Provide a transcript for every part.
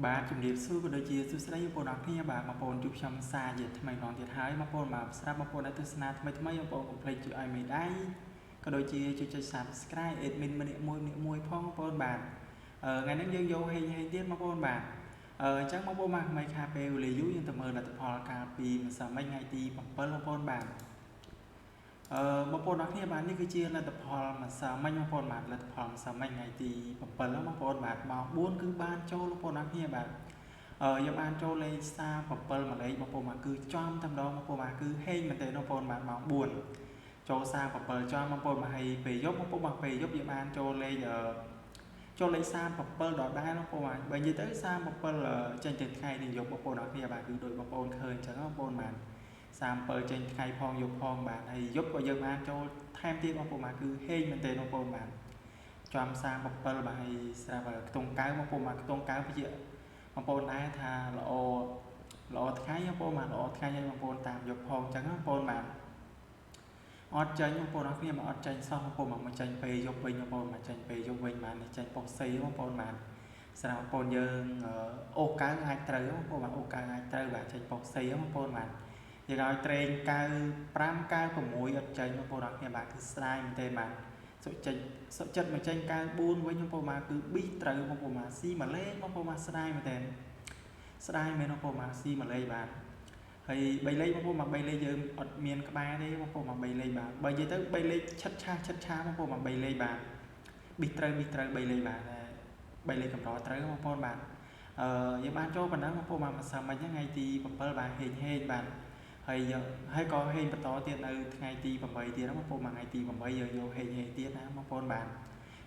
បាទជំរាបសួរក៏ដូចជាសួស្តីបងប្អូនអរគ្នាបាទបងប្អូនជួបខ្ញុំសាជាថ្មីម្ដងទៀតហើយបងប្អូនបាទស្រាប់បងប្អូនដែលទស្សនាថ្មីថ្មីបងប្អូនកុំភ្លេចជួយឲ្យមេដៃក៏ដូចជាជួយចុច Subscribe admin ម្នាក់មួយម្នាក់មួយផងបងប្អូនបាទថ្ងៃនេះយើងយកហេងហេងទៀតបងប្អូនបាទអញ្ចឹងបងប្អូនបាទមិនខាតពេលវេលាយូរយើងទៅមើលលទ្ធផលកាលពីម្សិលមិញថ្ងៃទី7បងប្អូនបាទបងប្អូនអរគ្នាបាទនេះគឺជាលទ្ធផលម្សិលមិញបងប្អូនបាទលទ្ធផលម្សិលមិញថ្ងៃទី7បងប្អូនបាទម៉ោង4គឺបានចូលបងប្អូនអរគ្នាបាទយើងបានចូលលេខ37មួយលេខបងប្អូនបាទគឺចំតែម្ដងបងប្អូនបាទគឺហេងមែនទែនបងប្អូនបាទម៉ោង4ចូល37ចំបងប្អូនបាទហើយពេលយប់បងប្អូនបាទពេលយប់យើងបានចូលលេខចូលលេខ37ដដែលបងប្អូនបាទបើនិយាយទៅ37ចេញទៅថ្ងៃនេះយប់បងប្អូនអរគ្នាបាទគឺដូចបងប្អូនឃើញអញ្ចឹងបងប្អូនបាទ37ចេញថ្ងៃផងយប់ផងបាទហើយយប់ក៏យើងបានចូលថែមទៀតបងប្អូនបាទគឺហេងមែនទែនបងប្អូនបាទចំ37បាទហើយស្រាប់ខ្ទង់កៅបងប្អូនបាទខ្ទង់កៅពជាបងប្អូនដែរថាល្អល្អថ្ងៃបងប្អូនបាទល្អថ្ងៃហើយបងប្អូនតាមយប់ផងអញ្ចឹងបងប្អូនបាទអត់ចាញ់បងប្អូនអរគ្នាមកអត់ចាញ់សោះបងប្អូនមកចាញ់ពេលយប់វិញបងប្អូនមកចាញ់ពេលយប់វិញបាទនេះចាញ់ប៉ុស្សេបងប្អូនបាទស្រាប់បងប្អូនយើងអូសកៅអាចត្រូវបងប្អូនបាទអូសកៅអាចត្រូវបាទចាញ់ប៉ុស្សេបងប្អូនបាទយើងឲ្យត្រេង95 96អត់ចេញបងប្អូនអរគ្នាបាទគឺស្ដាយមែនទេបាទសុចិត្តសុចិត្តមកចេញ94វិញបងប្អូនបាទគឺប៊ីសត្រូវបងប្អូនបាទស៊ីម៉ាឡេបងប្អូនបាទស្ដាយមែនទេស្ដាយមែនបងប្អូនបាទស៊ីម៉ាឡេបាទហើយ3លេខបងប្អូនបាទ3លេខយើងអត់មានក្បែរទេបងប្អូនបាទ3លេខបាទបើនិយាយទៅ3លេខឆិតឆាឆិតឆាបងប្អូនបាទ3លេខបាទប៊ីសត្រូវប៊ីសត្រូវ3លេខបាទ3លេខកម្រត្រូវបងប្អូនបាទយើងបានចូលប៉ុណ្ណឹងបងប្អូនបាទម្សិលមិញថ្ងៃទី7បាទហេងហេងបាទហើយហើយក៏ហេងបន្តទៀតនៅថ្ងៃទី8ទៀតបងប្អូនបាទថ្ងៃទី8យើងយកហេងហេងទៀតណាបងប្អូនបាទ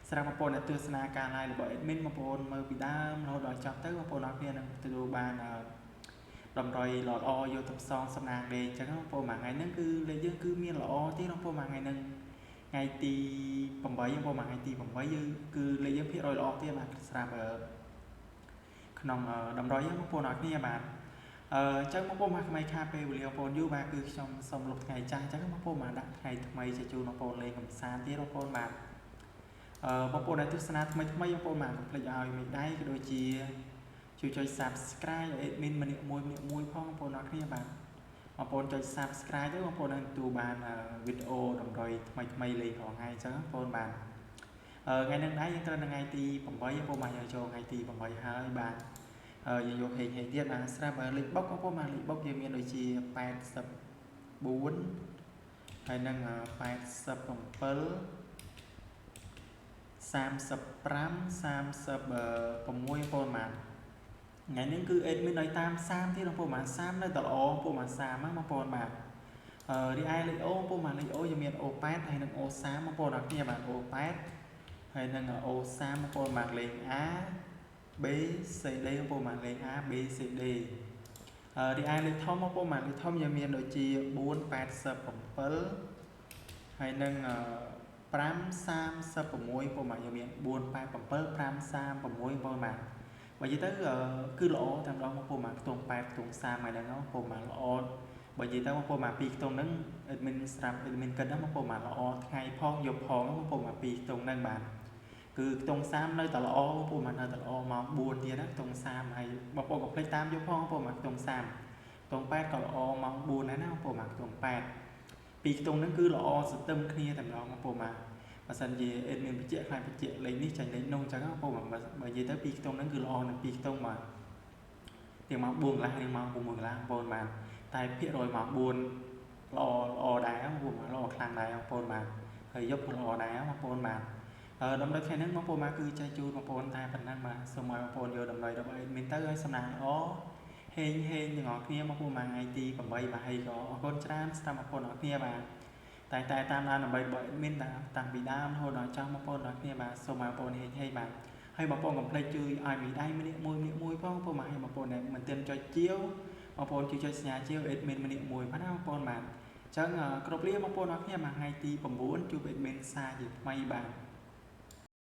សម្រាប់បងប្អូនដែលទស្សនាការ live របស់ admin បងប្អូនមើលពីដើមរហូតដល់ចប់ទៅបងប្អូនអរគ្នានឹងទទួលបានតម្រុយល្អៗយកទៅផ្សងសំណាងលេខអញ្ចឹងបងប្អូនមួយថ្ងៃហ្នឹងគឺលេខយើងគឺមានល្អទៀតបងប្អូនមួយថ្ងៃហ្នឹងថ្ងៃទី8បងប្អូនមួយថ្ងៃទី8យើងគឺលេខយើងភាគរយល្អទៀតបាទស្រាប់ក្នុងតម្រុយបងប្អូនអរគ្នាបាទអញ្ចឹងបងប្អូនមកថ្មីខាតពេលវេលាបងប្អូនយូរបាទគឺខ្ញុំសូមលុបថ្ងៃចាស់អញ្ចឹងបងប្អូនមកដាក់ថ្ងៃថ្មីជាជូនបងប្អូនលេងកំសាន្តទៀតបងប្អូនបាទបងប្អូនដែលទស្សនាថ្មីថ្មីបងប្អូនបាទកុំភ្លេចឲ្យមេដៃក៏ដូចជាជួយចុច Subscribe ឲ្យ admin ម្នាក់មួយម្នាក់មួយផងបងប្អូនអរគ្នាបាទបងប្អូនចុច Subscribe ទៅបងប្អូននឹងទទួលបានវីដេអូតម្រុយថ្មីថ្មីលេងរាល់ថ្ងៃអញ្ចឹងបងប្អូនបាទថ្ងៃនេះដែរយើងត្រូវនៅថ្ងៃទី8បងប្អូនបាទយើងចូលថ្ងៃទី8ហើយបាទយើងយកហេងហេងទៀតបាទស្រាប់លេខបុកបងប្អូនបាទលេខបុកយើងមានដូចជា84ហើយនឹង87 35 36បងប្អូនបាទថ្ងៃនេះគឺ admin ឲ្យតាម30ទៀតបងប្អូនបាទ30នៅតែល្អបងប្អូនបាទ30ហ្នឹងបងប្អូនបាទរីឯលេខអូបងប្អូនបាទលេខអូយើងមាន O8 ហើយនិង O30 បងប្អូនអរគ្នាបាទ O8 ហើយនឹង O30 បងប្អូនបាទលេខ A B C D បងប្អូនបាទលេខ A B C D រីឯលេខធំបងប្អូនបាទលេខធំយើងមានដូចជា487ហើយនឹង536បងប្អូនបាទយើងមាន487 536បងប្អូនបាទបើនិយាយទៅគឺល្អតែម្ដងបងប្អូនបាទខ្ទង់8ខ្ទង់30ហើយហ្នឹងបងប្អូនបាទល្អបើនិយាយទៅបងប្អូនបាទពីរខ្ទង់ហ្នឹង admin ស្រាប់ admin គិតហ្នឹងបងប្អូនបាទល្អថ្ងៃផងយប់ផងបងប្អូនបាទពីរខ្ទង់ហ្នឹងបាទគឺខ្ទង់30នៅតែល្អបងប្អូនបាទនៅតែល្អម៉ោង4ទៀតណាខ្ទង់30ហើយបងប្អូនកុំភ្លេចតាមយប់ផងបងប្អូនបាទខ្ទង់30ខ្ទង់8ក៏ល្អម៉ោង4ដែរណាបងប្អូនបាទខ្ទង់8ពីរខ្ទង់ហ្នឹងគឺល្អសន្ទឹមគ្នាតែម្ដងបងប្អូនបាទបើសិនជា admin បញ្ជាក់ខ្លាចបញ្ជាក់លេខនេះចាញ់លេខនោះអញ្ចឹងបងប្អូនបាទបើនិយាយទៅពីរខ្ទង់ហ្នឹងគឺល្អនឹងពីរខ្ទង់បាទទាំងម៉ោង4កន្លះនិងម៉ោង6កន្លះបងប្អូនបាទតែភាគរយម៉ោង4ល្អល្អដែរបងប្អូនបាទល្អខ្លាំងដែរបងប្អូនបាទហើយយប់ក៏ល្អដែរបងប្អូនបាទតម្រុយថ្ងៃហ្នឹងបងប្អូនបាទគឺចែកជូនបងប្អូនតែប៉ុណ្ណឹងបាទសូមឲ្យបងប្អូនយកតម្រុយរបស់ admin ទៅឲ្យសំណាងល្អហេងហេងទាំងអស់គ្នាបងប្អូនបាទថ្ងៃទី8បាទហើយក៏អរគុណច្រើនស្រាប់បងប្អូនអរគ្នាបាទតែតែតាមដានដើម្បីរបស់ admin តាំងពីដើមរហូតដល់ចប់បងប្អូនអរគ្នាបាទសូមឲ្យបងប្អូនហេងហេងបាទហើយបងប្អូនកុំភ្លេចជួយឲ្យមីដៃម្នាក់មួយម្នាក់មួយផងបងប្អូនបាទហើយបងប្អូនដែលមិនទាន់ចុចជាវបងប្អូនជួយចុចសញ្ញាជាវ admin ម្នាក់មួយបាទណាបងប្អូនបាទអញ្ចឹងគ្រប់លាបងប្អូនអរគ្នាបាទថ្ងៃទី9ជួប admin សាជាថ្មីបាទ។